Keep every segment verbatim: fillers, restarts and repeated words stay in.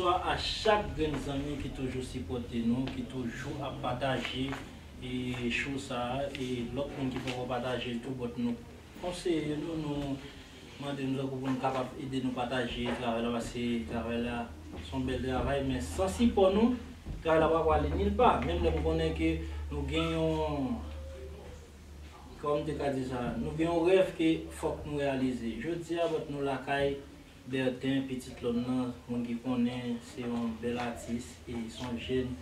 A chak grenn zanmi ki toujou sipòte nou, ki toujou ap pataje e show sa a, e lòt moun ki poko pataje l tou, but nou konseye nou, nou mande nou tankou pou nou kapab ede nou pataje travay la, paske travay la se yon bèl travay, men san sipò nou, travay la pa prale nil pa. Menm lè m konnen ke nou gen yon, kòman m te ka di sa, nou gen yon rèv ke fòk nou reyalize. Jodi a, but nou lakay Bertin, pitit lòn nan, moun ki konnen, se yon bèl atis, e se yon jèn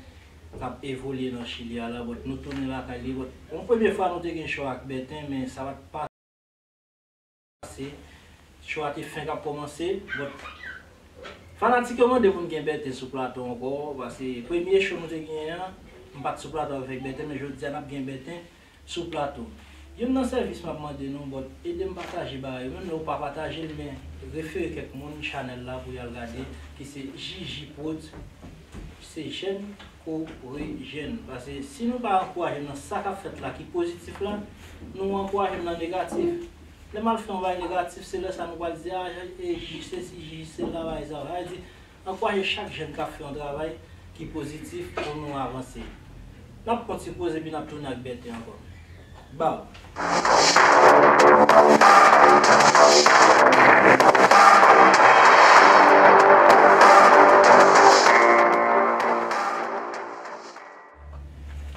k ap evolye nan Chili a la, but nou tounen lakay li, but yon premye fwa nou te gen show ak Bertin, men sa pa t pase, show a te fenk ap kòmanse, but fanatik yo mande pou n gen Bertin sou plato ankò, paske premye show nou te genyen an, m pa t sou plato avèk Bertin, men jodi a n ap gen Bertin sou plato. Youn nan sèvis m ap mande nou, but ede m pataje bagay yo. Menm lè w pa pataje l, men refere kèk moun chanèl la pou y al gade, ki se J J Prod, se jèn kore jèn. Paske si nou pa ankouraje m nan sa k ap fèt la ki pozitif la, nou ankouraje m nan negatif. Lè m al fè yon bagay negatif, se lè sa nou pral di, a, e, J J sesi, J J sela, bagay sa. Sa vle di, ankouraje chak jèn k ap fè yon travay ki pozitif pou nou avanse. N ap kontinye koze epi n ap tounen ak Bertin ankò. Baw.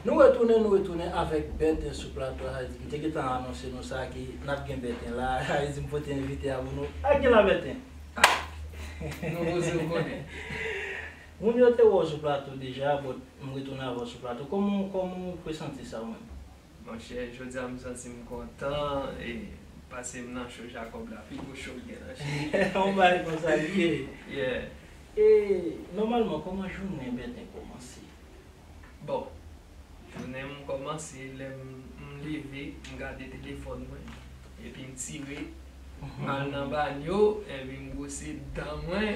Nou retounen, nou retounen avèk Bertin sou plato a. Sa vle di, m te gentan anonse nou sa, ke n ap gen Bertin la. Sa vle di, m pote envite a pou nou. Ak gen la, Bertin. Nou poze w konnen. Moun yo te wè w sou plato deja, but m retounen avè w sou plato. Kòman, kòman w presenti sa ou menm? Monchè, jodi a m santi m kontan, e, paske m nan show Jacob la, pi gwo show k gen nan Chili. Yon bagay konsa l ye. Yeah. E, nòmalman, kòman jounen Bertin kòmanse? Bon, jounen m kòmanse lè m, m leve, m gade telefòn mwen, epi m tire, m al nan banyo, epi m bwose dan mwen.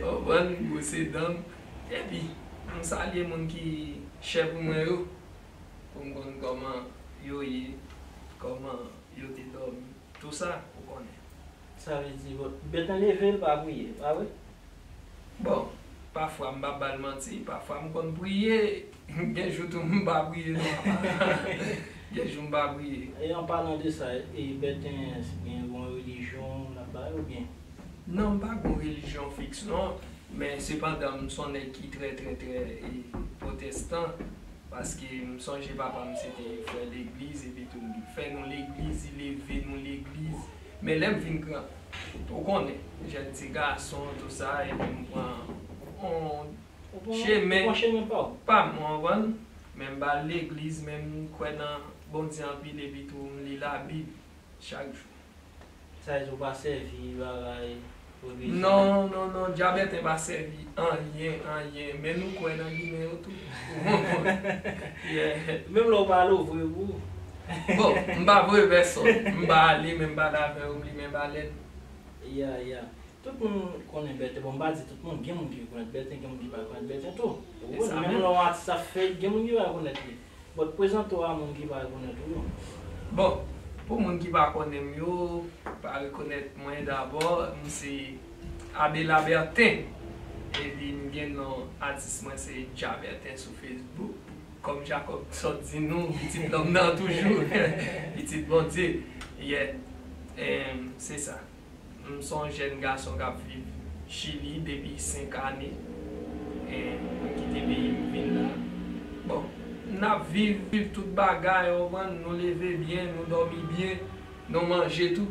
Ou konprann? M bwose dan m, epi m salye moun ki chè pou mwen yo, pou m konn kòman yo ye, kòman yo te dòmi, tou sa, ou konnen. Sa vle di, bon, Bertin leve, l pa priye, pa vre? Bon, pafwa m pa ba l manti, pafwa m konn priye, gen jou tou m pa priye non, apa. Gen jou m pa priye. E an palan de sa, e Bertin gen yon relijyon l ap bay oubyen? Non, m pa gen yon relijyon fiks non, men sepandan m se yon nèg ki trè, trè, trè, e, pwotestan. Paske m sonje papa m se te frè legliz, epi tou li fè nou legliz, li leve nou legliz. Men lè m vin gran, ou konnen, jèn ti gason, tou sa, epi m pran yon chemen pa m, ou konprann? Men m ba l legliz, men m kwè nan Bondye anpil, epi tou m li Labib chak jou. Sa vle di ou pa sèvi bagay relijyon? Non, non, non, djabèten pa sèvi anyen, anyen. Men nou kwè nan ginen yo tou. Ou konprann? Yeah. Menm lè w pa ale, w voye pou ou? Bon, m pa voye pèsòn. M pa ale, men m pa t avè yo, m limen balèn. Ya, ya. Tout moun konnen Bertin. Bon, m pa di tout moun, gen moun ki rekonèt Bertin, gen moun ki pa rekonèt Bertin tou. Ou konprann? Menm lè yon atis ap fè it, gen moun ki pa rekonèt li. But prezante w a moun ki pa rekonèt ou yo. Bon, pou moun ki pa konnen m yo, pa rekonèt mwen dabò, m se Abela Bertin. Epi m gen non atis mwen se Dja Bertin sou Facebook. Kòm Jacob sot di nou, pitit lòm nan toujou. Pitit Bondye. Yeah. Em, se sa. M se yon jèn gason k ap viv Chili depi senk ane. E, m kite peyi m vin la. Bon, n ap viv, viv tout bagay, ou konprann, nou leve byen, nou dòmi byen, nou manje tou.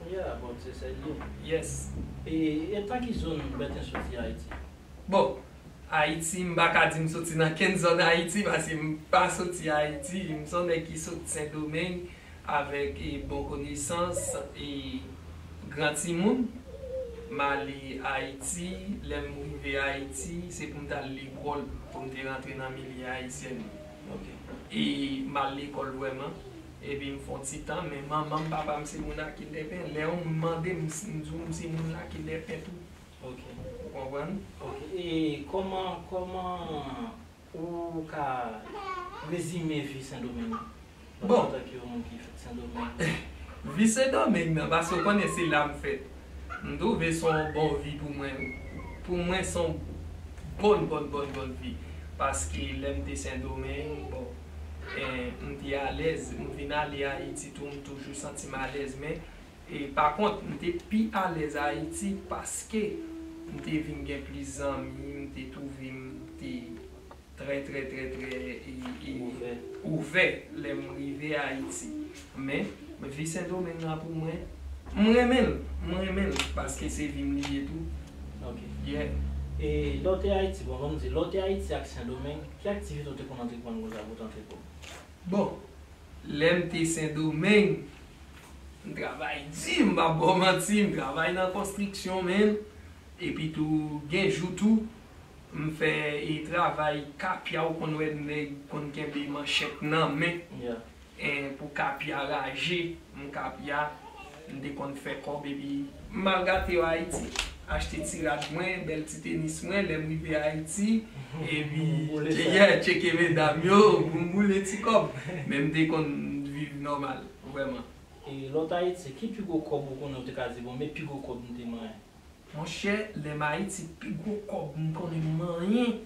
Yeah, bon, se sèl yo. Yes. E, e nan ki zòn Bertin soti Ayiti? Bon, Ayiti, m pa ka di m soti nan kenn zòn Ayiti, paske m pa soti Ayiti. M se yon nèg ki soti Sendomeng avèk, e, bon konesans, e, gran timoun. M ale Ayiti, lè m rive Ayiti, se pou m t al lekòl, pou m te rantre nan milye ayisyen. Ok. E m al lekòl vrèman, epi m fè yon ti tan, men manman m, papa m se moun Lakildèpen. Lè yon moun mande m, m di w m se moun Lakildèpen tou. Ok. Ou konprann? Ok. E kòman, kòman ou ka rezime vi Sendomeng nan? Bon. Antanke yon moun ki fèt Sendomeng. Vi Sendomeng nan, paske ou konnen se la m fèt. M twouve se yon bon vi pou mwen. Pou mwen, se yon bòn, bòn, bòn, bòn vi. Paske lè m te Sendomeng, bon, eh, m te alèz. M vin ale Ayiti tou, m toujou santi m alèz. Men, e, pa kont, m te pi alèz Ayiti paske m te vin gen plis zanmi, m te twouve m te trè, trè, trè, trè, e, e, ouvè lè m rive Ayiti. Men, vi Sendomeng nan pou mwen, m renmen l, m renmen l, paske se vi m li ye tou. Ok. Yeah. E lè w te Ayiti, bon, ban m di, lè w te Ayiti ak Sendomeng, ki aktivite w te konn antreprend konsa pou w te antreprend? Bon, lè m te Sendomeng, m travay di, m p ap ba w manti, m travay nan konstriksyon, men, epi tou, gen jou tou, m fè, e, travay kapya, ou konn wè nèg konn kenbe manchèt nan men. Yeah. E, pou kapya raje, m kapya, m te konn fè kòb, epi m al gate yo Ayiti, achte ti rad mwen, bèl ti tenis mwen, lè m rive Ayiti, epi, yeah, tcheke medam yo, pou m boule ti kòb. Men m te konn viv nòmal, vrèman. E lè w t Ayiti, ki pi gwo kòb ou konnen ou te ka di, bon, men pi gwo kòb m te manyen? Monchè, lè m Ayiti, pi gwo kòb m konnen m manyen,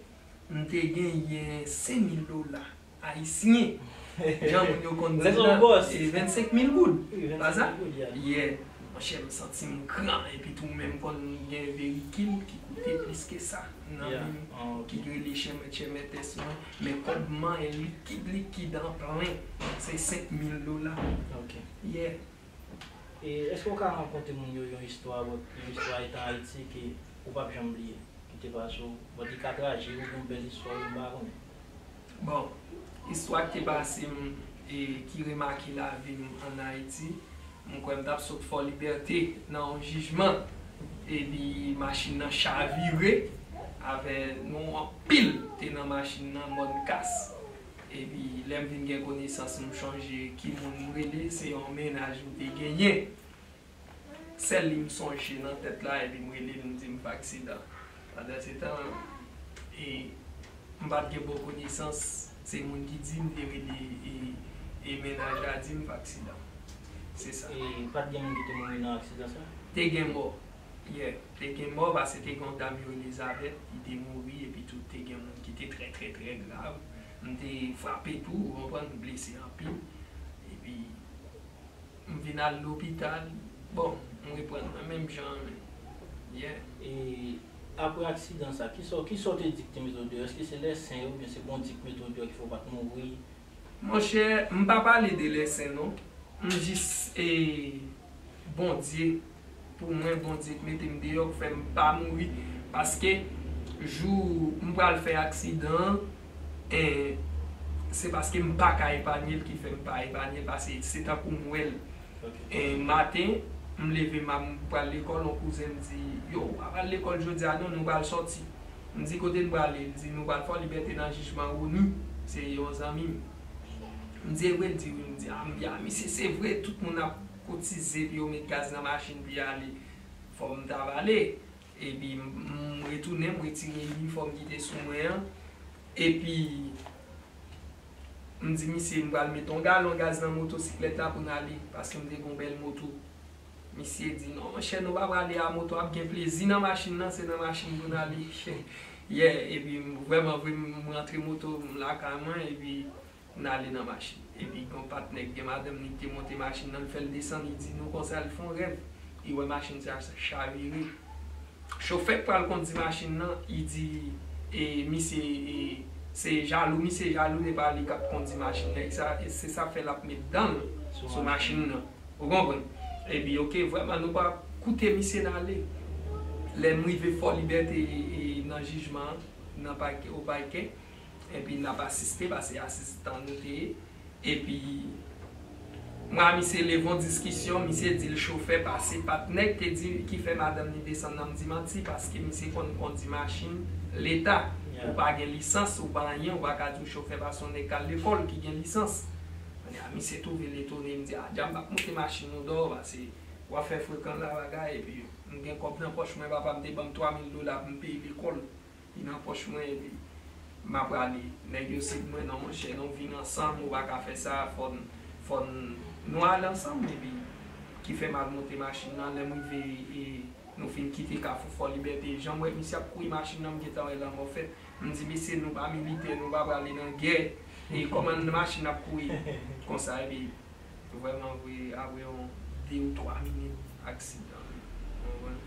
m te genyen senk mil dola ayisyen. Jan moun yo konn di la, e vennsenk mil goud. Pa sa? Yeah. Monchè, m santi m gran, epi tou menm konn gen verikil ki koute plis ke sa nan men m, ki rele chèmèt chèmètès mwen, men kòb m manyen likid, likid an plen, se senk mil dola. Ok. Yeah. E èske w ka rakonte moun yo yon istwa, yon istwa etan Ayiti ke ou p ap janm bliye, ki te pase w, bon, li ka trajik oubyen yon bèl istwa, ou pa konnen? Bon, istwa ki te pase m, e ki remake lavi m ann Ayiti, m kwè m t ap sot Fò Libète nan yon jijman, epi machin nan chavire, avè nou anpil te nan machin nan, mòn kas. Epi, lè m vin gen konesans, m chonje ki moun m rele, se yon mennaj m te genyen. Sèl li m sonje nan tèt la, epi m rele l, m di m fè aksidan. Pandan se tan, e, m pa t gen bon konesans, se moun ki di m te rele, e, e mennaj la di m fè aksidan. Se sa. E pa t gen moun ki te mouri nan aksidan sa? Te gen mò. Yeah, te gen mò, paske te gen yon dam yo Elizabeth, li te mouri, epi tou te gen moun ki te trè, trè, trè grav. M te frape tou, ou konprann, m blese anpil. Epi, m vin al lopital. Bon, m reprann mwen menm jan an menm. Yeah. E apre aksidan sa, kisa, kisa w te di ki te mete w deyò? Èske se lèsen yo, oubyen se Bondye ki mete w deyò ki fè w pa t mouri? Monchè, m pa pale de lèsen non. M jis, e, Bondye, pou mwen, Bondye k mete m deyò, k fè m pa mouri. Paske jou m pral fè aksidan an, e, se paske m pa ka epanye l ki fè m pa epanye l, paske se tankou m wè l. Ok. E, maten, m leve, m ap, m pral lekòl, yon kouzen m di, "Yo, w pa pral lekòl jodi a non, nou pral sòti." M di, "Kote n prale?" Li di, "Nou pral Fò Libète nan jijman Rony, se yon zanmi m." M di, "E vre?" L di, "Wi." M di, "A," m di, "A, misye, se vre, tout moun ap kotize pou yo met gaz nan machin pou y ale. Fò m ta prale." Epi m, m retounen, m retire inifòm ki te sou mwen an. Epi, m di misye, "M pral met yon galon gaz nan motosiklèt la pou n ale," paske m te gen yon bèl moto. Misye di, "Non, monchè, nou pa prale a moto, ap gen plezi nan machin nan, se nan machin pou n ale." Yeah, epi m, vrèman vre, m rantre moto m lakay mwen, epi n ale nan machin. Epi gen yon patnè k gen madanm li ki te monte machin nan, l fè l desann, li di nou konsa, li fè yon rèv, li wè machin sa chavire. Chofè k pral kondi machin nan, li di, e, misye, e, se jalou, misye jalou, se pa li k ap kondi machin nan. E sa, e se sa k fè l ap met dan l sou machin nan. Ou konprann? Epi, oke, vrèman, nou pa koute misye n ale. Lè m rive Fò Libète, e, e, nan jijman an, nan pakè, o pakè, epi n ap asiste, paske asistan nou te ye. Epi, mwen a misye leve yon diskisyon, misye di l chofè pase, patnè k te di, ki fè madanm li desann nan, m di manti, paske misye konn kondi machin leta. Yeah. Ou pa gen lisans, ou pa anyen, ou pa ka di w chofè, paske yon nèg k al lekòl ki gen lisans. Kounye a, misye twouve l etone, m di, "A, dja m p ap monte machin nou dèyè w, paske w ap fè frekan la bagay," epi m gen kòb nan pòch mwen, papa m te ban m twa mil dola pou m peye lekòl. Li nan pòch mwen, epi m ap prale. Nèg yo se mwen, "Non, monchè, nou vin ansanm, ou pa ka fè sa, fò n, fò n, nou ale ansanm," epi ki fè m al monte machin nan, lè m rive, e, Nou fin kite Kafou Fò Libète, jan m wè misye ap kouri machin nan, m gentan wè lanmò fèt. M di, "Mesye, nou pa militè, nou pa prale nan gè. E kòman machin ap kouri konsa?" Epi, vrèman vre, apre yon de ou twa minit, aksidan. Ou konprann?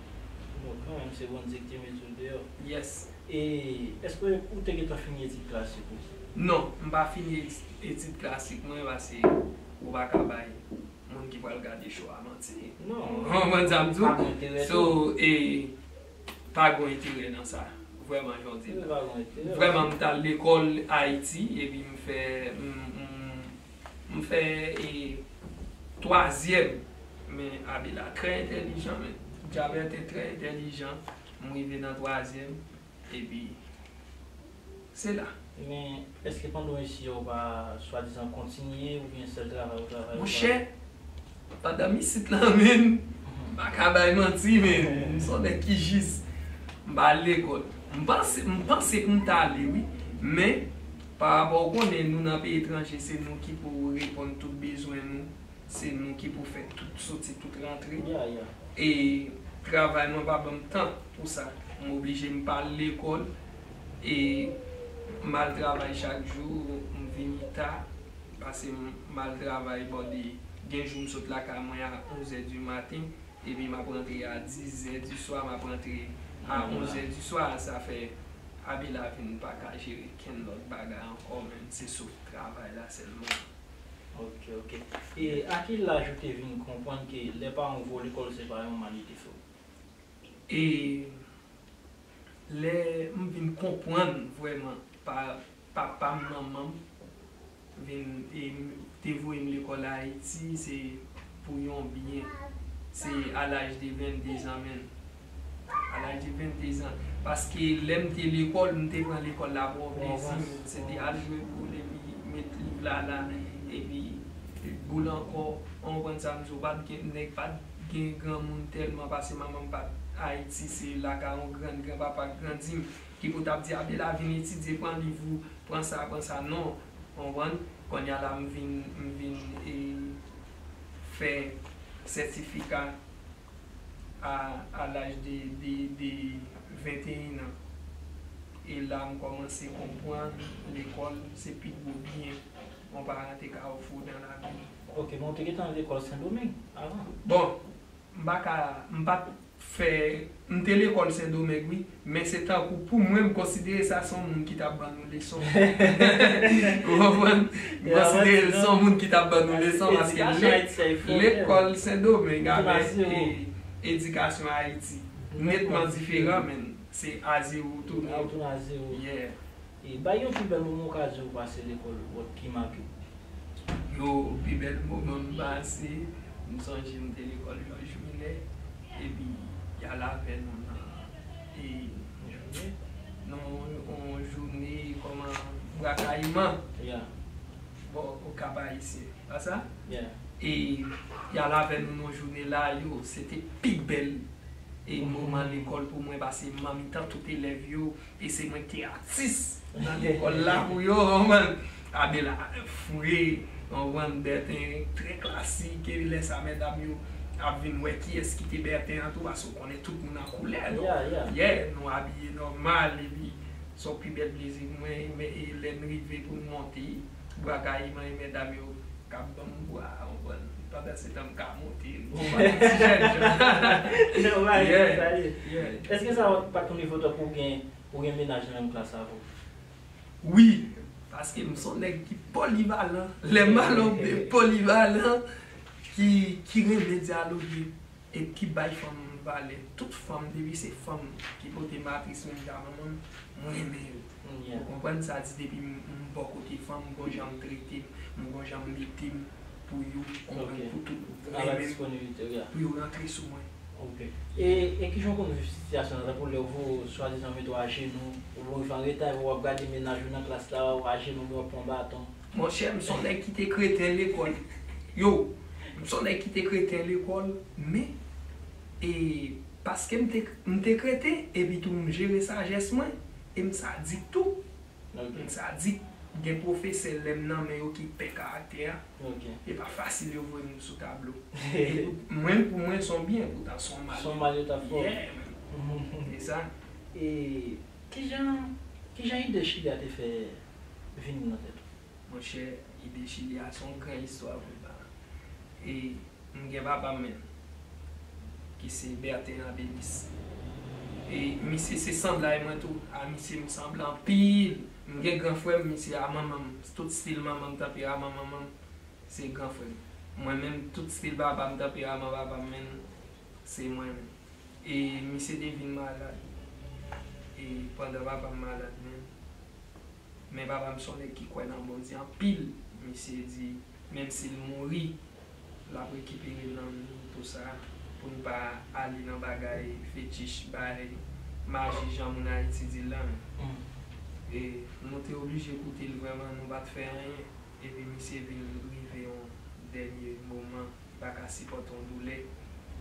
Bon, kanmenm, se Bondye ki te mete w deyò. Yes. E èske ou te gentan fini etid klasik ou? Non, m pa fini etid klasik mwen, paske ou pa ka bay moun ki pral gade show a manti. Non. Ou konprann sa m di w? Pa gen enterè tou. So, e, pa gen enterè nan sa. Vrèman, jan w di. Wi, pa gen enterè. Vrèman, m t al lekòl Ayiti, epi m fè, m, m, m fè, e, twazyèm. Men Abela trè entèlijan, men. Djabèten trè entèlijan. M rive nan twazyèm, epi se la. Men, èske pandan w isi a, ou pa swadizan kontinye oubyen sèl travay ou travay? Monchè, pandan m isit la, menm, m pa ka bay manti, men, m se yon nèg ki jis. M pa al lekòl. M panse, m panse pou m t ale, wi. Men, pa rapò, ou konnen, nou nan peyi etranje, se nou ki pou reponn tout bezwen nou. Se nou ki pou fè tout soti, tout rantre. Yeah, yeah. E travay mwen pa ban m tan pou sa. M oblije m pa al lekòl. E m al travay chak jou, m vini ta. Pase m, m al travay bò de, gen jou m sot lakay mwen a onz è di maten, epi m ap rantre a diz è di swa, m ap rantre a onz è di swa, sa fè Abela vin pa ka jere kenn lòt bagay ankò, menm se sof travay la sèlman. Ok, ok. E a ki laj ou te vin konprann ke lè paran w voye w lekòl, se pa yon mal yo te fè w? E lè m vin konprann vrèman, pa, papa m, manman m vin, e, te voye m lekòl Ayiti, se pou yon byen. Se a laj de vennde zan, menm. A laj de vennde zan. Paske lè m te lekòl, m te pran lekòl la pou yon plezi, menm. Se te al jwe boul epi met liv la la, epi boul ankò. Ou konprann sa m di w, pa t gen nèg, pa t gen granmoun tèlman, paske manman m pa t Ayiti, se lakay yon grann, granpapa k grandi m, ki pou t ap di, "Abela, vin etidye, pran liv ou, pran sa, pran sa." Non, ou konprann? Kounye a la, m vin, m vin, e, fè sètifika a, a laj de, de, de venteyen an. E la, m kòmanse konprann lekòl se pi gwo byen yon paran te ka ofri w nan lavi. Ok, men w te gentan lekòl Sendomeng avan? Bon, m pa ka, m pa t fè, m te lekòl Sendomeng, wi, men se tankou, pou mwen, m konsidere sa se yon moun ki t ap ban nou leson. Ou konprann? M konsidere l se yon moun ki t ap ban nou leson, paske le-, lekòl Sendomeng avèk, e, edikasyon Ayiti, netman diferan, menm. Se a zewo tounen. A, ou tounen a zewo. Yeah. E bay yon pi bèl moman w ka di ou pase lekòl ou, ki make w? Yo, pi bèl moman m pase, m sonje m te lekòl Jòj Milè, epi y al avè nou nan, e, nan yon, yon jounen kòman, Bwa Kayiman. Yeah. Bò, Okap Ayisyen. Pa sa? Yeah. E y al avè nou nan jounen la, yo, se te pi bèl, e, moman lekòl pou mwen, paske m nan mitan tout elèv yo, e se mwen ki te atis nan lekòl la pou yo, ou konprann? Abela fre, ou konprann, Bèten trè klasik, e lè sa medam yo ap vin wè kiyès ki te Bèten an tou, paske ou konnen tout moun an koulè, donk, yeah, yeah, nou abiye nòmal, epi se yon pi bèl plezi pou mwen, men, e lè n rive pou n monte, Bwa Kayiman, e medam yo k ap ban m bwa, ou konprann, pandan se tan m ka monte, m konprann, ti jèn jan. Yeah, yeah. Èske sa pa t rive w tankou w gen, ou gen mennaj nan menm klas avè w? Wi, paske m se yon nèg ki polivalan. Lè m pale w de polivalan, ki, ki renmen dyaloge, e ki bay fanm valè. Tout fanm, depi se fanm ki pote matris menm jan manman m, mwen renmen yo. Yeah. Ou konprann sa di, depi m, m bò kote fanm, m gon jan m trete m, m gon jan m mete m pou yo, ou konprann, pou tout renmen m, pou yo rantre sou mwen. Ok. E, e kijan w konn viv sitiyasyon sa, tankou lè yo voye w swadizan mete w ajenou, ou rive an reta, epi w ap gade mennaj ou nan klas la, ou ajenou, w ap pran baton? Monchè, m se yon nèg ki te kreten lekòl. Yo, m se yon nèg ki te kreten lekòl, men, e, paske m te, m te kreten, epi tou m jere sajès mwen, e m sadik tou. Ok. M sadik. Gen pwofesè lè m nan men yo ki pè karaktè a. E pa fasil yo voye m sou tablo. E pou mwen, pou mwen, se yon byen, poutan se yon mal. Se yon mal yo t ap fè w. Yeah, man. Se sa. E kijan, kijan ide Chili a te fè vin nan tèt ou? Monchè, ide Chili a se yon gran istwa vre la. E m gen papa m menm, ki se Bertin Abelis. E misye se sanblay mwen tou. A misye m sanble anpil. M gen gran frè m, misye a manman m. Tout stil manman m, tanperaman manman m, se gran frè m. Mwen menm, tout stil papa m, tanperaman papa m menm, se mwen menm. E misye te vin malad. E pandan papa m malad menm, men papa m se yon nèg ki kwè nan Bondye anpil. Misye di, menm si l mouri, l ap rekipere nanm li, tou sa, pou n pa ale nan bagay fetich, bay maji jan moun Ayiti di l lan. E nou te oblije koute l vrèman, nou pa t fè anyen. Epi misye vin rive yon dènye moman, li pa ka sipòte yon doulè.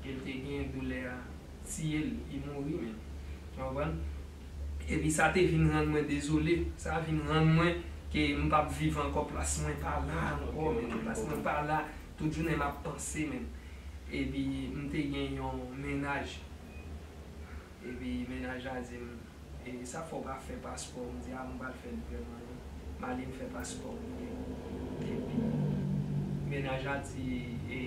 E l te gen doulè a tiye l, li mouri menm. Ou konprann? Epi sa te vin rann mwen dezole. Sa vin rann mwen ke m p ap viv ankò, plas mwen pa la ankò, men plas mwen pa la. Tout jounen m ap panse menm. Epi m te gen yon mennaj. Epi mennaj la di m, e sa fè w pa fè paspò? M di, a, m pral fè li vrèman, wi. M ale m fè paspò m. Epi mennaj la di, e,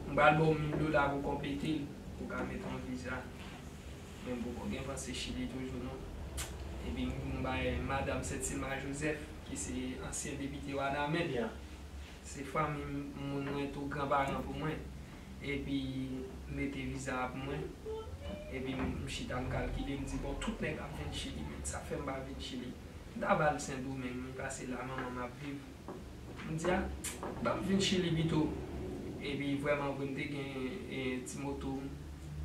m pral ba w mil dola pou konplete l, pou w ka mete yon viza. Men m poko gen panse Chili toujou, non. Epi m bay madanm Sèt Silma Joseph, ki se ansyen depite Wanament. Se fanmi moun mwen tou, gran paran pou mwen. Epi mete viza a pou mwen. Epi m chita m kalkile, m di, bon, tout nèg ap vin Chili, men sa fè m pa vin Chili. M ta va al Sendomeng, men pase la manman m ap viv. M di, a, ban m vin Chili pito. Epi vrèman vre, m te gen, e, ti moto m.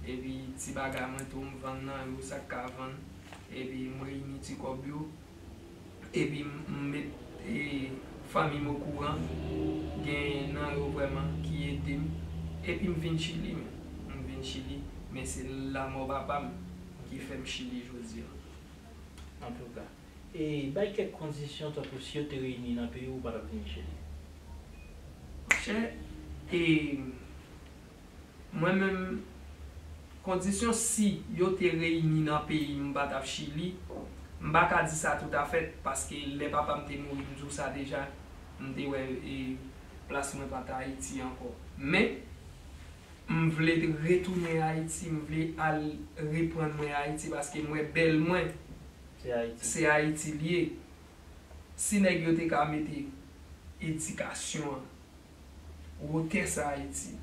Epi ti bagay mwen tou, m vann nan yo, sa k ka vann. Epi m reyini ti kòb yo. Epi m, m met, e, fanmi m okouran. Gen nan yo vrèman ki ede m. Epi m vin Chili, men. M vin Chili, men se lanmò papa m ki fè m Chili jodi a. Antouka, e bay kèk kondisyon, tankou si yo te reyini nan peyi w, ou pa t ap vin Chili. Monchè, e, mwen menm, kondisyon si yo te reyini nan peyi m, m pa t ap Chili. M pa ka di sa toutafèt, paske lè papa m te mouri, m di w sa deja, m te wè, e, plas mwen pa t Ayiti ankò. Men, m vle retounen Ayiti, m vle al reprann mwen Ayiti, paske m wè bèl mwen, se Ayiti l ye. Si nèg yo te ka mete edikasyon an, wotè sa Ayiti,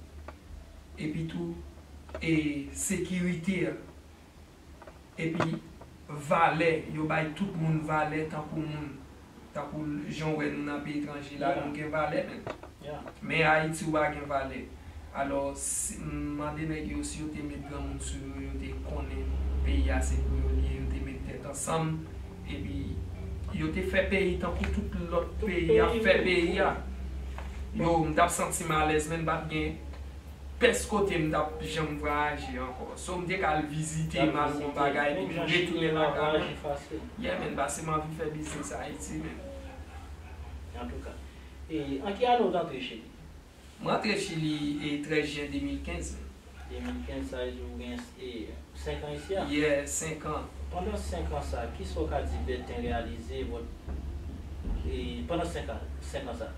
epi tou, e, sekirite a, epi valè, yo bay tout moun valè tankou moun, tankou jan w wè nou nan peyi etranje la, nou gen valè menm. Men Ayiti, ou pa gen valè. Alò, si, m mande nèg yo si yo te met granmoun sou yo, yo te konnen peyi a se pou yo li ye, yo te met tèt ansanm, epi yo te fè peyi tankou tout lòt peyi ap fè peyi a. Yo, m t ap santi m alèz, men m pa t gen pès kote m t ap janm vwayaje ankò. So, m te ka al vizite, m al wè yon bagay, epi m retounen lakay mwen. Yeah, men, paske m anvi fè biznis Ayiti, men. Antouka, e, an ki ane w t antre Chili? Mwen antre Chili, e, trèz jen de mil kenz, men. De mil kenz, sa vle di ou gen, e, senk an isi a? Yeah, senk an. Pandan senk an sa, kisa w ka di Bertin reyalize, bon, e, pandan senk an, senk an sa?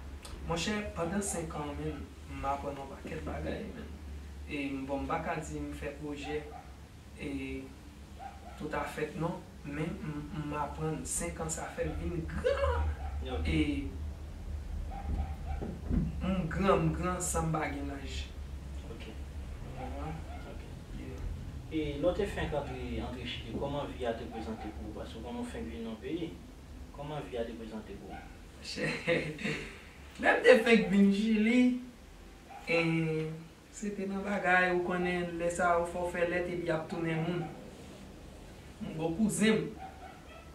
Monchè, pandan senk an, men, m aprann yon pakèt bagay, men. E, bon, m pa ka di m fè pwojè, e, toutafèt non, men m, m aprann. Senk an sa fè m vin gran. E m gran, m gran san m pa gen laj. Ou konprann? E lè w te fenk antre, antre Chili, kòman vi a te prezante pou ou? Paske w konnen w fenk vin nan peyi. Kòman vi a te prezante pou ou? Lè m te fenk vin Chili, e, se te nan bagay, ou konnen, lè sa yo fè w fè lèt epi y ap tounen moun. M gon kouzen m,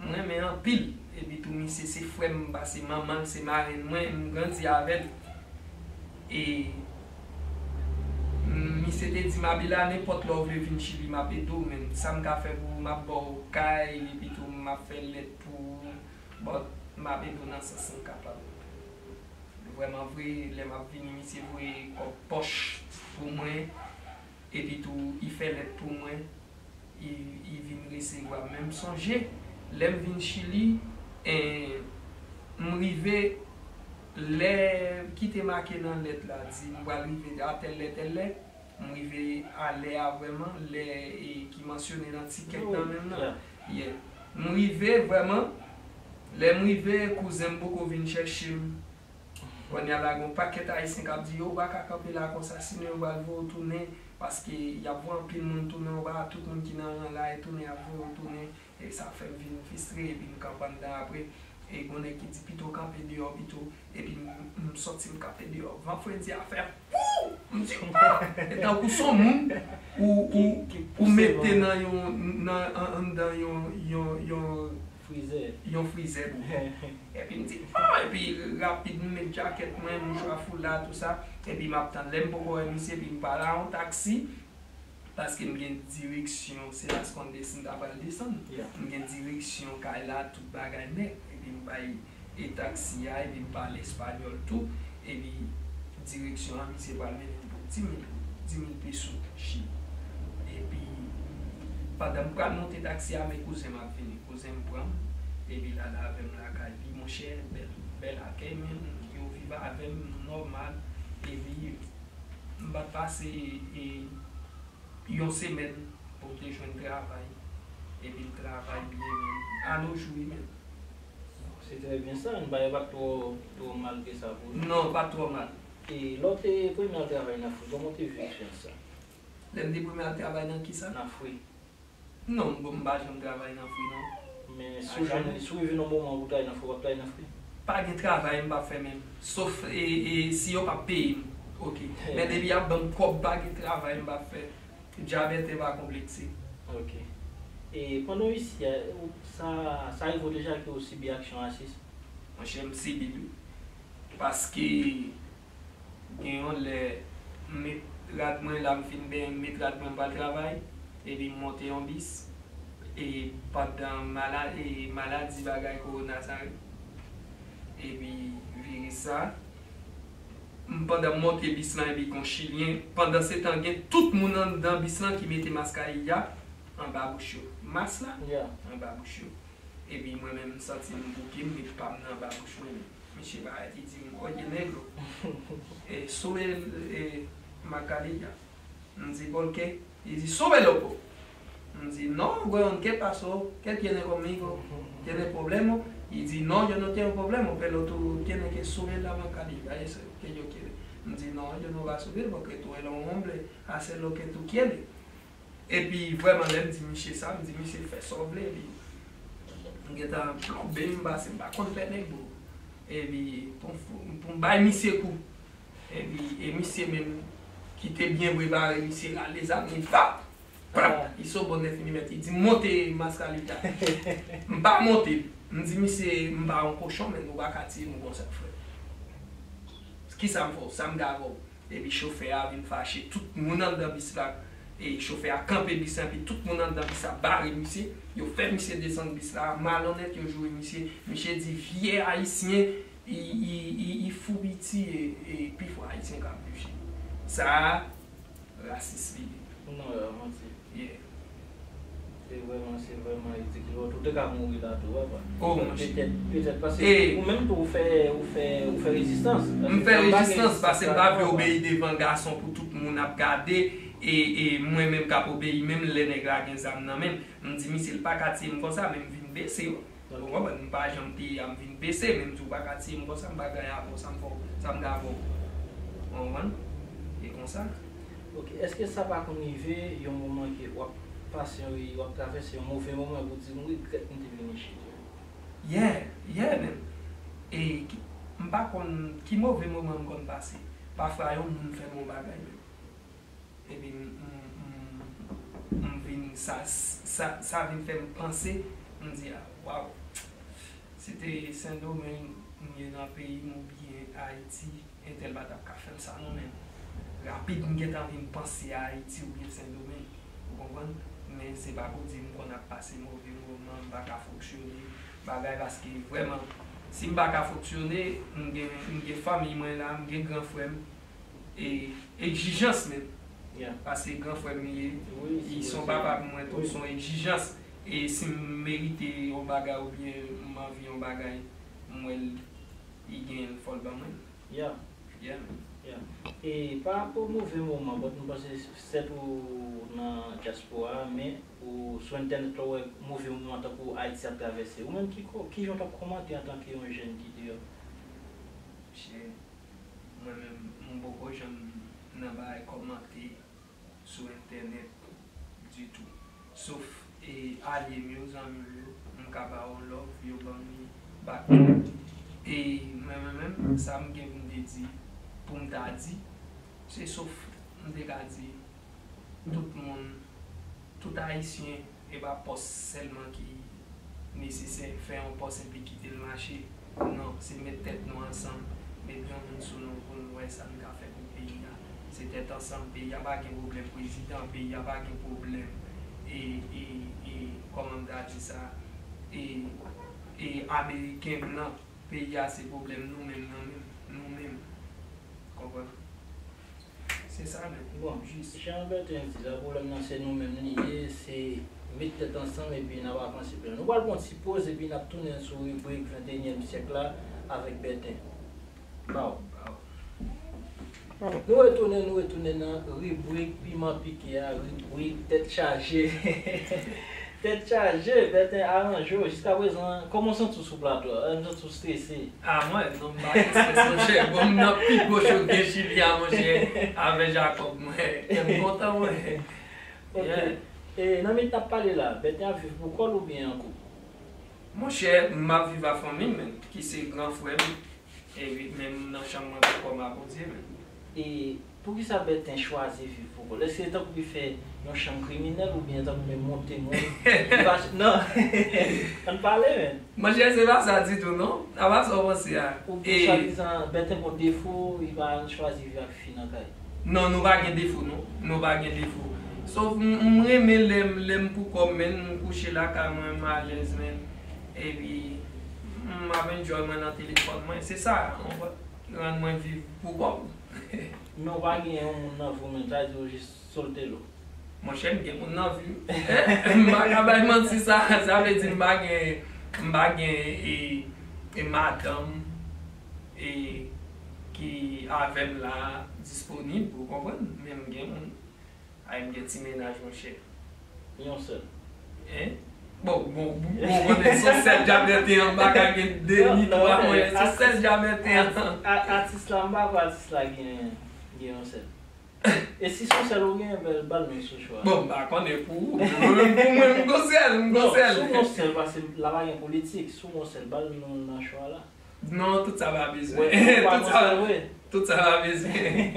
m renmen anpil. Epi tou, misye se frè m, paske manman l se marenn mwen, m grandi avè l. E misye te di m, Abela, nenpòt lè w vle vin Chili, m ap ede w, men sa m ka fè pou ou, m ap ba w kay, epi tou, m ap fè lèt pou ou. But, M ap ede w nan sans m kapab. Vrèman vre, lè m ap vini, misye voye kòb pòch pou mwen, epi tou, li fè lèt pou mwen, li, li vin resevwa. Men m sonje, lè m vin Chili, en, m rive, lè ki te make nan lèt la, di m pral rive a tèl lè, tèl lè, m rive a lè a vrèman, lè, e, ki mansyone nan tikèt nan menm nan. Yeah. M rive vrèman, lè m rive, kouzen m poko vin chèche m. Kounye a la, gen yon pakèt Ayisyen k ap di, yo, ou pa ka kanpe la konsa, sinon yo pral voye w tounen, paske y ap voye anpil moun tounen, ou pa tout moun ki nan ran la e tounen, y ap voye w tounen, e sa fè m vin fristre, epi m kanpe anndan apre, e gen nèg ki di, pito w kanpe deyò pito, epi m, m sòti m kanpe deyò. Van fredi a fè, wou! M di, oh! E tankou se yon moun ou, ou, ou mete nan yon, nan, an, anndan yon, yon, yon, frizè. Yon frizè pou mwen. Epi m di, bon, epi rapid, m met jakèt mwen, mouchwa, foula, tou sa. Epi m ap tann. Lè m poko wè misye, epi m pale a yon taksi, paske m gen direksyon, se Las Condes m ta pral desann. Yeah. M gen direksyon kay la, tout bagay nèt. Epi m bay e taksi a, epi m pale espanyòl tou, epi direksyon an, misye pral mennen m pou di mil, di mil peso Chili. Epi, pandan m pral monte taksi a, men kouzen m ap vini. Kouzen m pran m, epi l al avè m lakay li, monchè, bèl, bèl akèy, men yo viv avè m nòmal, epi m pa t pase, e, yon semèn pou m te jwenn travay. Epi m travay byen menm. A nos jours, wi menm. Se trè byen sa, men bagay pa t twò, twò mal ke sa pou ou. Non, pa t twò mal. E lè w te premye al travay nan fri, kòman w te viv eksperyans sa? Lè m te premye al travay nan kisa? Nan fri. Non, m, m pa janm travay nan fri, non. Men si w jwenn, si w rive nan moman pou w travay nan fri, w ap travay nan fri? Pa gen travay m p ap fè menm. Sof, e, e, si yo p ap peye m. Oke. Men depi y ap ban m kòb, pa gen travay m p ap fè. Dyabèt e pa konplekse. Oke. E pandan w isi a, ou, sa, sa rive w deja ke w sibi aksyon rasis? Monchè, m sibi l, wi. Paske gen yon lè, m met rad mwen la, m fin benyen, m met rad mwen, m pral travay, epi m monte yon bis, e pandan mala-, e maladi bagay kowona sa yo, epi viris sa, m, pandan m monte bis lan, epi gon Chilyen, pandan se tan gen tout moun anndan bis lan ki mete maskarilla anba bouch yo. Mas la, yeah, anba bouch yo. Epi mwen menm, m santi m bouke, m met pa m nan anba bouch mwen menm. Misye parèt, li di m, oye, negro, e, sube, e, mascarilla. M di, por qué? Li di, sube, loco. M di, no, weón, ¿qué pasó? ¿Qué tiene conmigo? ¿Tiene problema? Li di, no, yo no tengo problema, pero tú tienes que subir la mascarilla, eso es lo que yo quiero. M di, no, yo no va a subir porque tú eres un hombre, haz lo que tú quieres. Epi vrèman, lè m di misye sa, m di misye fè sa w vle, epi m gentan plonbe m pase, m pa konn pè nèg bro. Epi pou m fou, pou m bay misye kou. Epi e misye menm ki te byen prepare, misye rale zam li, pap! Pap! Li sot bò nèf milimèt, li di m monte maskalita. M pa monte l. M di misye, m pa yon kochon, men nou pa ka tiye m konsa, frè. Kisa m fè w? Sa m ka fè w? Epi chofè a vin fache, tout moun anndan bis la, e chofè a kanpe bis la, epi tout moun anndan bis la bare misye, yo fè misye desann bis la, malonèt yo joure misye, misye di vye ayisyen, i, i, i, i fou piti e, e pi fò ayisyen k ap viv chili. Sa a, rasis li ye. Non, e manti. Yeah. Se vrèman, se vrèman ridikilis. Ou te ka mouri la tou, papa. Oh, monchè. Petèt, petèt, paske ou menm tou, ou fè, ou fè, ou fè rezistans. M fè rezistans, paske m pa vle obeyi devan gason pou tout moun ap gade, e, e mwen menm k ap obeyi, menm lè nèg la gen zam nan men m. M di, misye, l pa ka tiye m konsa, men m vin bese, wi. Ou konprann? M pa janm te, a m vin bese, men m di, ou pa ka tiye m konsa, m pa gen anyen avè w, sa m fè w, sa m gen avè w. Ou konprann? E konsa. Ok, èske sa pa konn rive yon moman ke w ap pase, w ap travèse yon move moman, pou w di, m regrèt m te vini Chili? Yeah, yeah, man. E ki, m pa konn ki move moman m konn pase. Pafwa, yon moun fè m yon bagay, man. Epi m, m, m, m vin, sa, sa, sa vin fè m panse, m di, a, waw, si te Sendomeng, m ye nan peyi m oubyen Ayiti, entèl pa t ap ka fè m sa non, men rapid m gentan vin panse a Ayiti oubyen Sendomeng, ou konprann? Men se pa pou di m konn ap pase move moman, m pa ka fonksyone, bagay, paske vrèman, Si m pa ka fonksyone, m gen, m gen fanmi mwen la, m gen gran frè m. E egzijans menm. Paske gran frè m li ye, li se yon papa pou mwen tou, se yon egzijans. E si m merite yon bagay oubyen m anvi yon bagay, m wè l, li genyen l, fò l ban mwen l. Yeah. Yeah, man. Yeah. E pa rapò move moman, but m panse sèt ou nan dyaspora a, men ou sou entènèt la, ou wè move moman tankou Ayiti ap travèse. Ou menm ki ko-, kijan w t ap kòmante antanke yon jèn ki deyò? Monchè, mwen menm, m poko janm nan bagay kòmante sou entènèt ditou. Sof, e, alye m yo, zanmi m yo, m ka ba yo love, yo ban m li back. E mwen, mwen menm, sa m gen pou m te di, pou m ta di, se sof m te ka di, tout moun, tout Ayisyen, e pa pòs sèlman ki nesesè, fè yon pòs epi kite l mache. Non, se met tèt nou ansanm, met yon moun sou nou pou nou wè sa n ka fè pou peyi a. Se tèt ansanm, peyi a pa gen pwoblèm prezidan, peyi a pa gen pwoblèm, e, e, e, kòman m ta di sa, e, e ameriken m nan, peyi a se pwoblèm nou menm nan menm, nou menm. Konprann? Se sa menm. Bon, jis. Jan Bertin di la, pwoblèm nan se nou menm li ye, se met tèt ansanm epi n ap avanse plen. Nou pral pran yon ti poz epi n ap tounen sou ribrik ventenyèm syèk la avèk Bertin. Baw. Nou retounen, nou retounen nan ribrik piman pike a, ribrik tèt chaje. Tèt chaje, Bertin, aranje w. Jiskaprezan, kòman w santi w sou plato a? M santi w strese. A, mwen, non, m pa gen strès, monchè. Bon, m nan pi gwo cho ke Chili a, monchè, avè Jakòb, mwen. Kè m kontan, mwen. Ok. E nan minit n ap pale la, Bertin ap viv pou kò l oubyen an koup? Monchè, m ap viv ak fanmi m, menn, ki se gran frè m. E wi, men m nan chanm mwen pou kò m a Bondye, menn. E poukisa Bertin chwazi viv pou kò l? Èske tankou li fè yon chanm kriminèl oubyen tankou li monte moun? Li pa, non. Ann pale, menn. Monchè, se pa sa ditou, non. A pa sa w panse a. Oubyen swadizan Bertin gon defo, li pa chwazi viv ak fi nan kay? Non, nou pa gen defo, non. Nou pa gen defo. Sof m, m renmen lè m, lè m pou kò m, menn, m kouche lakay mwen, m alèz, menn. Epi, m ap enjoy mwen nan telefòn mwen. Se sa, rann mwen viv pou kò m. Men w pa gen yon moun nan vi w menm, sa vle di w jis solte l ou? Monchè, m gen moun nan vi m. M pa ka bay manti sa, sa vle di m pa gen, m pa gen, e, e madanm, e, ki avè m la disponib, ou konprann? Men m gen moun. Ay, m gen ti mennaj, monchè. Yon sèl. Hein? Bon, bon, bon, bon, konnen se yon sèl djabète an, m pa ka gen de ni twa, mwen, se yon sèl djabète an. Atis la, m pa kwè atis la gen, gen yon sèl. E si se yon sèl ou gen, ba l non sou cho a. Bon, m pa konnen pou ou, men pou mwen, m gon sèl, m gon sèl. Non, si w gon sèl, paske la pa gen politik, si w gon sèl, ba l non nan cho a la. Non, tout sa pa bezwen. Tout sa, tout sa pa bezwen.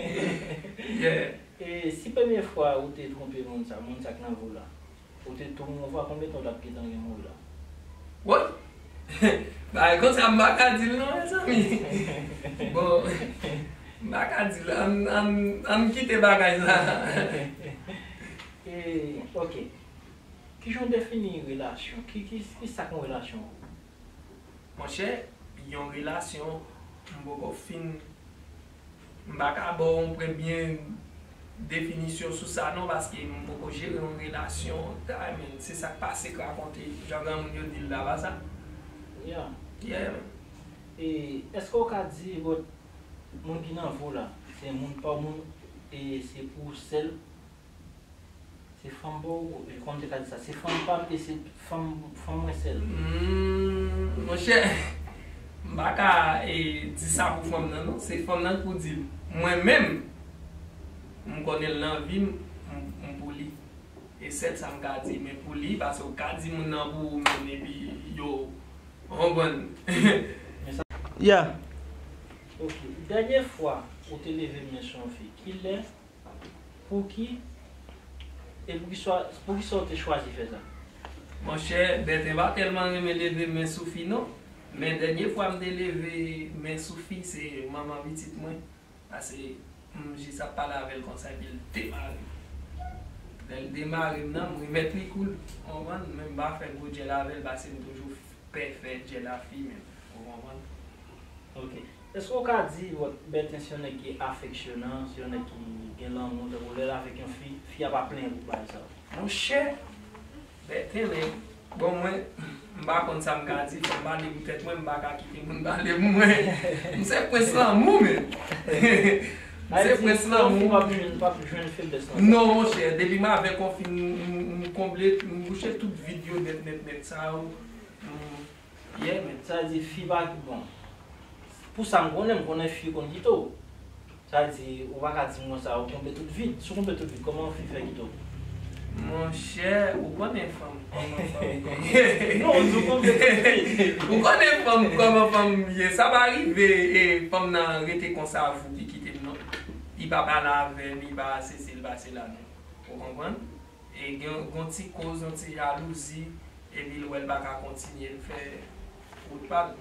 Yeah. E si premye fwa ou te twonpe moun sa, moun sa k nan vi w la, ou te tou move a, konbyen tan w t ap gentan gen move la? Woy! Bagay konsa m pa ka di l non, mezanmi. Bon, m pa ka di l. Ann, ann, ann kite bagay sa. E, ok. Kijan w defini relasyon? Ki, ki, ki sa k yon relasyon pou ou? Monchè, yon relasyon, m poko fin, m pa ka ba w yon premye definisyon sou sa non, paske m poko jere yon relasyon, ta, men se sa k pase k rakonte, jan granmoun yo di l la, pa sa? Yeah. Yeah, man. E èske w ka di, bon, moun ki nan vi w la, se moun pa w, moun, e se pou ou sèl? Se fanm pa w, kòman m te ka di sa? Se fanm pa m e se fanm, fanm mwen sèl. Hmm, monchè, m pa ka, e, di sa pou fanm nan, non. Se fanm nan k pou di l. Mwen menm, m konnen l nan vi m, m, m pou li. E sèl sa m ka di, men pou li, paske w ka di moun nan pou ou menm, epi yo, w konprann? Yeah. Ok. Dènye fwa ou te leve men sou yon fi, kilè? Pouki? E poukisa, poukisa w te chwazi fè sa? Monchè, Bertin pa tèlman renmen leve men sou fi non. Men dènye fwa m te leve men sou fi, se manman pitit mwen. Paske m jis ap pale avè l konsa, epi l demare. Lè l demare m nan, m remèt li kou l. Ou konprann? Men m pa fè gwo djèl avè l, paske m toujou pè fè djèl a fi menm. Ou konprann? Ok. Èske w ka di, bon, Bertin se yon nèg ki afeksyonan, se yon nèg ki gen lanmou, tankou lè l avèk yon fi, fi a pa plenyen pou bagay sa yo? Monchè, Bertin, men, bon, mwen, m pa konn sa m ka di, fò m pale pou tèt mwen, m pa ka kite moun pale pou mwen. M se prens lanmou, men. M se prens lanmou. Fi p ap jwenn, p ap jwenn feblès nan sa. Non, monchè, depi m avèk yon fi, m, m, m konble, m bouche tout vid yo nèt, nèt, nèt, sa yo. M, yeah, men. Sa vle di, fi pa, bon. Pou sa m konnen, m konnen fi konn kite w. Sa vle di, ou pa ka di m konsa, ou konble tout vid. Si w konble tout vid, kòman yon fi fè kite w? Monchè, ou konnen fanm, kòman fanm ye. Non, ou di w konble tout vid. Ou konnen fanm, kòman fanm ye. Sa pa rive, e, fanm nan rete konsa, fouki kite m, non. Li pa pale avè m, li pa sesi, li pa sela, non. Ou konprann? E gen yon ti koz, yon ti jalouzi, epi l wè l pa ka kontinye, l fè wout pa l.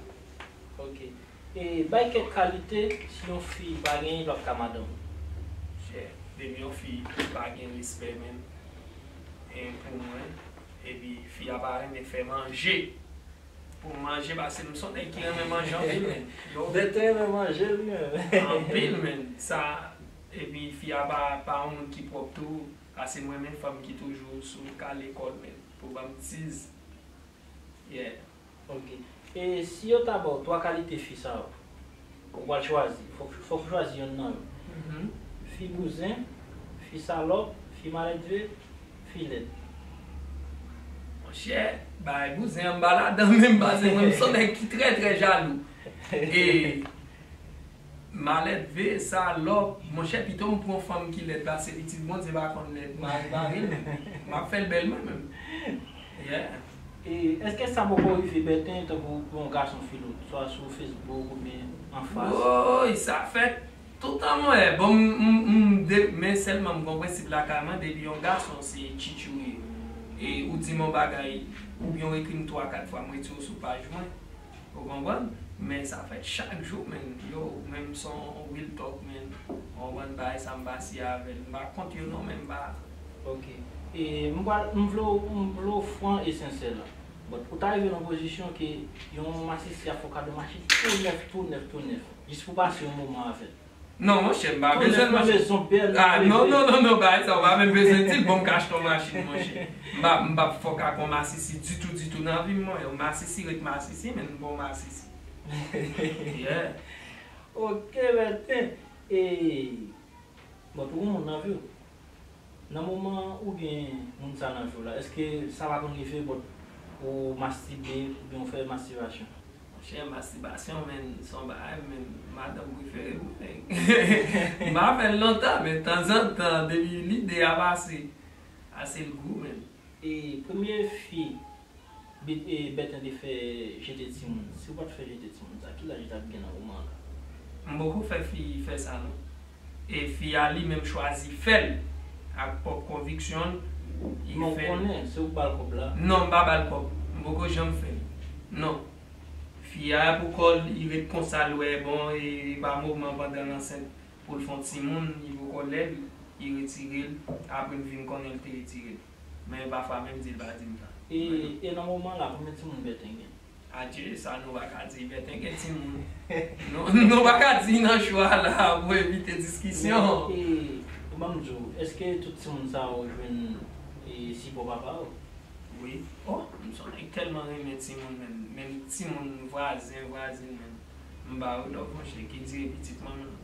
Ok. E bay kèk kalite, si yon fi pa genyen, l p ap ka madanm. Chè, depi yon fi pa gen respè menm, e pou mwen, epi fi a pa renmen fè manje. Pou manje, paske m se yon nèg ki renmen manje anpil, men. Yo, Bertin renmen manje, li menm. Anpil, men. Sa, epi fi a pa, pa yon moun ki pwòp tou, paske m renmen fanm ki toujou sou kale kò l, men. Pou ban m tiz. Yeah. Ok. E si yo ta ba w twa kalite fi sa yo, ou pral chwazi, fòk, fòk ou chwazi yonn nan yo. Mhm. Fi bouzen, fi salòp, fi maledve, fi lèd. Monchè, bay bouzen an m pa ladan menm, paske mwen m se yon nèg ki trè, trè jalou. E maledve, salòp, monchè, pito m pran fanm ki lèd, paske pitit Bondye pa konn lèd, m a repare l, m ap fè l bèl mwen menm. Yeah. E èske sa poko rive Bertin, tankou pou yon gason file w, swa sou Facebook oubyen anfas? Woy, sa fèt toutan mwen. Bon, m, m, m, de, men sèlman m gon prensip lakay mwen, depi yon gason se tchitchou li ye. E ou di m yon bagay, oubyen w ekri m twa, kat fwa, m retire w sou paj mwen. Ou konprann? Men sa fèt chak jou, men. Yo, men m se yon real talk, men. Ou konprann bagay sa, m pa siye avè l. M pa kont yo non, men m pa. Ok. E m pral, m vle w, m vle w fran e sensè la. But ou ta rive nan pozisyon ke yon masisi ap fè w kado machin tou nèf, tou nèf, tou nèf. Jis pou pase yon moman avè l. Non, monchè, m pa bezwen machin. Ah, non, non, non, non, bagay sa, ou pa menm bezwen di l, bon, m ka achte yon machin, monchè. M pa, m pa fòk ak yon masisi ditou, ditou nan vi m, mwen. Yon masisi ret masisi, men m bon masisi. Yeah. Ok, Bertin. E, bon, tout moun nan vi w. Nan moman ou gen moun sa nan vi w la, èske sa pa konn rive bò ou mastibe oubyen ou fè mastibasyon? Monchè, mastibasyon, men, se yon bagay, men, madanm prefere m, men. M pa fè l lontan, men tanzantan, depi lide a pase, ase l gou, men. E premye fi Bèt, e, Bèt te fè jete timoun. Si w pa t fè jete timoun sa, ki laj li t ap gen nan moman an la? M poko fè fi fè sa non. E fi a li menm chwazi fè l ak pwòp konviksyon l. Men w konnen, se ou k ba l kòb la? Non, m pa ba l kòb. M poko janm fè l. Non. Fi a pou kò l, li ret konsa, l wè bon, e pa moman pandan l ansent pou l fè yon timoun, li poko lè l, li retire l, apre m vin konnen l te retire l. Men pafwa menm di l pa di m sa. E, e nan moman la, konbyen timoun Bèt gen? Adje, sa nou pa ka di, Bèt gen timoun. Nou, nou pa ka di nan chwa la pou evite diskisyon. Men, e, ban m di w, èske tout timoun sa yo jwenn, e, sipò papa yo? Wi. Oh, m se yon nèg tèlman renmen timoun, menm, menm timoun vwazen, vwazen, menm. M ba yo love, monchè, ki dire pitit mwen, menm.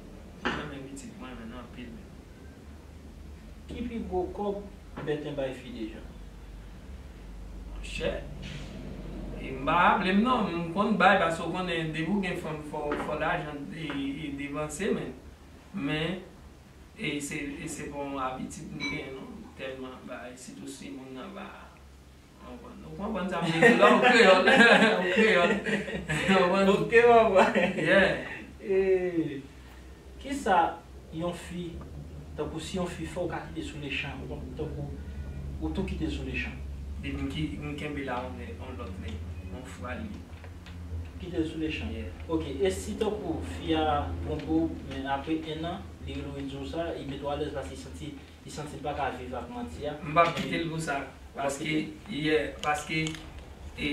M renmen pitit mwen, menm, anpil, menm. Ki pi gwo kòb Bèt bay fi deja? Monchè, e m pa raple m non, m konn bay, paske w konnen, depi w gen fanm, fò, fò lajan e, e depanse, men, men, e se, e se pa yon abitid m gen non, tèlman bay, sitou si moun nan pa Ou konprann, ou konprann sa m vle di la, ou kreyòl, ou kreyòl. Ou konprann? Ok, papa. Yeah. E, kisa yon fi, tankou si yon fi fè w ka kite sou lechan, ou konprann, tankou ou tou kite sou lechan? Depi m ki, m kenbe la yon nèg, yon lòt nèg, yon fwa li. Kite l sou lechan? Yeah. Ok, e si tankou fi a twonpe w, men apre en an, li rele w, li di w sa, li mete w alèz paske li santi Li santi l pa ka viv ak manti a. M p ap kite l pou sa. Paske, yeah, paske, e,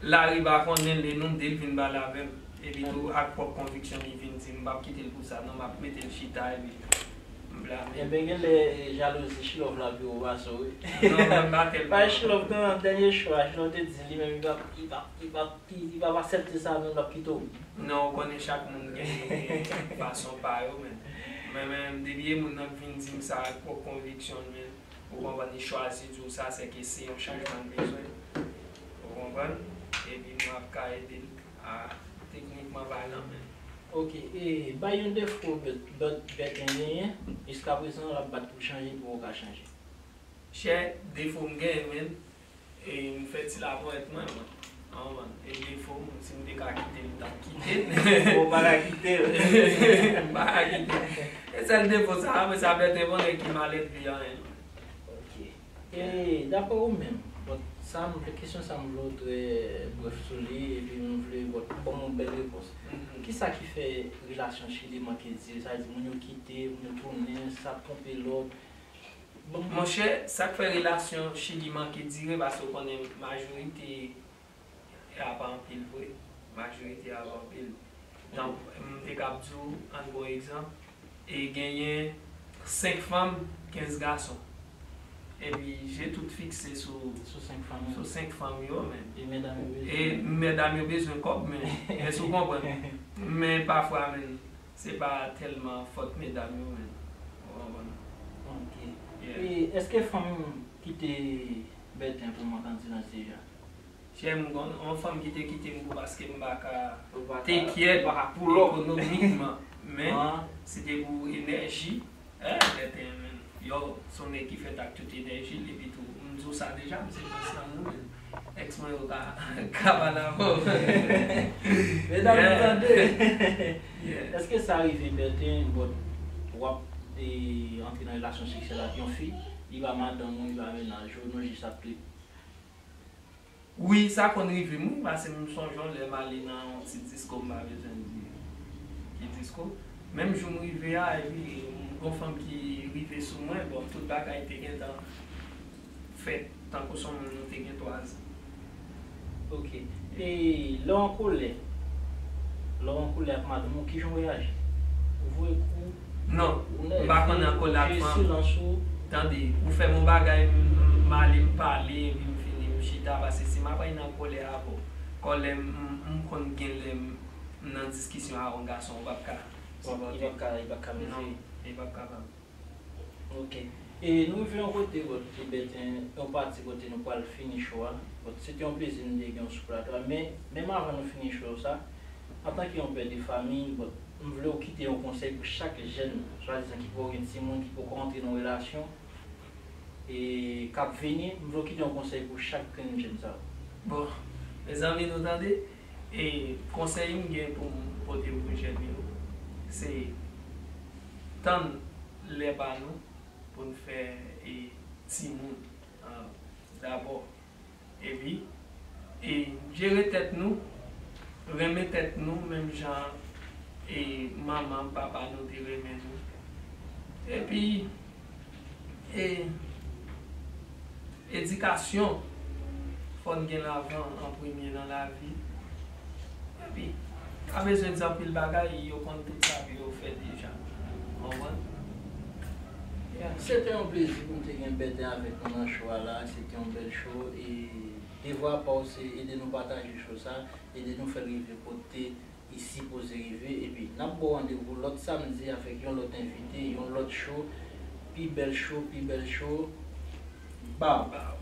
Lari pa konnen l, e nou de l vin pale avè m. Epi tou, ak pwòp konviksyon li vin di m, m p ap kite l pou sa non, m ap mete l chita epi m blame l. Enben, genlè, e, jalouzi Chilòv la pi wo pase w, wi. Non, mwen pa tèlman. Pa Chilòv nan dènye cho a, Chilòv te di li menm li p ap, li p ap, li p ap, li p ap aksepte sa non, l ap kite w. Non, ou konnen chak moun gen fason pa yo, men. Men, men, depi e moun nan k vin di m sa ak pwòp konviksyon l, men, ou konprann, li chwazi di w sa, sèke se yon chanjman l bezwen. Ou konprann? Epi m ap ka ede l a teknikman palan, men. Ok, e bay yon defo bèt, bèt, bèt genyen, jiskaprezan l ap bat pou l chanje, pou w ka chanje. Chè, defo m genyen, men, e m fè ti laparèt mwen, mwen. An, mwen, e defo m, si m te ka kite l, m t ap kite l. Ou pa ka kite l. M pa ka kite l. E sèl defo sa, apre sa, bèt e bon nèg ki malèt li anyen. Ok. E dapre ou menm, bon, sa m, kesyon sa m vle w trè brèf sou li, epi m vle bon, ban m yon bèl repons. Mhm. Kisa ki fè relasyon Chili manke dire? Sa vle di, moun yo kite, moun yo tounen, sa twonpe lòt. Bon, monchè, sa k fè relasyon Chili manke dire, paske w konnen majorite a pa anpil vre. Majorite a pa anpil. Tank, m te kab di w, ann pran egzanp, e genyen senk fanm, kenz gason. Epi je tout fikse sou, sou senk fanm yo, men. E medam yo bezwen, e medam yo bezwen kòb, men. Èske w konprann? Men pafwa, men, se pa tèlman fòt medam yo, men. Ou konprann? Ok. Yeah. E èske fanm kite Bèten pou Mòkandinans deja? Chè m, gon yon fanm ki te kite m pou paske m pa ka, ou pa ka, take care, ou pa ka pull up ekonomikman, men se te pou enèji. Eh, Bèten, men, yo, se yon nèg ki fèt ak tout enèji l, epi tou, m di w sa deja, m se prens lanmou, men èks mwen yo ka, ka pale avè w. Medam, nou tande. Yeah. Èske sa rive, Bèten, bon, w ap, e, antre nan relasyon seksyèl ak yon fi, li pa madanm ou, li pa mennaj ou, nou jis ap trip? Wi, sa konn rive m, wi, paske m sonje yon lè m ale nan yon ti disko, m pa bezwen di ki disko. Menm jou m rive a, epi m gon fanm ki rive sou mwen, bon, tout bagay te gentan fèt, tankou se yon moun nou te gen twa zan. Ok. E lè w an kolè, lè w an kolè ak madanm ou, kijan w reyaji? Ou voye kou? Non, m pa konn an kolè ak fanm. Silans ou? Tande, ou fè m yon bagay, m, m, m ale, m pale, epi m fini, m chita, paske si m ap al nan kolè avè w, kòlè m, m, m konn gen lè m, m nan diskisyon avè yon gason, ou p ap ka sipòte. Li p ap ka, li p ap ka mezire. Non, li p ap kapab. Ok. E nou rive yon kote, bon, Bèten, yon pati kote nou pral fini show a. Bon, se te yon plezi nou te gen w sou plato a. Men, menm avan nou fini show sa, antanke yon pè de fanmi, bon, m vle w kite yon konsèy pou chak jèn, swadizan ki poko gen timoun, ki poko antre nan relasyon, e k ap vini, m vle w kite yon konsèy pou chak grenn jèn sa yo. Bon, mezanmi, nou tande? E konsèy m gen pou m pote pou jèn yo, se tann lè pa nou pou n fè, e, timoun, a, dabò. Epi, e, jere tèt nou, renmen tèt nou, menm jan, e, manman, papa nou te renmen nou. Epi, e, edikasyon, fò n gen l avan an premye nan lavi. Epi, pa bezwen di anpil bagay, yo konn tout sa pou yo fè deja. Konprann? Yeah. Se te yon plezi pou m te gen Bèten avèk nou nan show a la. Se te yon bèl show. E devwa pa w se ede nou pataje show sa, ede nou fè l rive kote li sipoze rive. Epi, n ap ba w randevou lòt samdi avèk yon lòt envite, yon lòt show, pi bèl show, pi bèl show. Baw! Baw!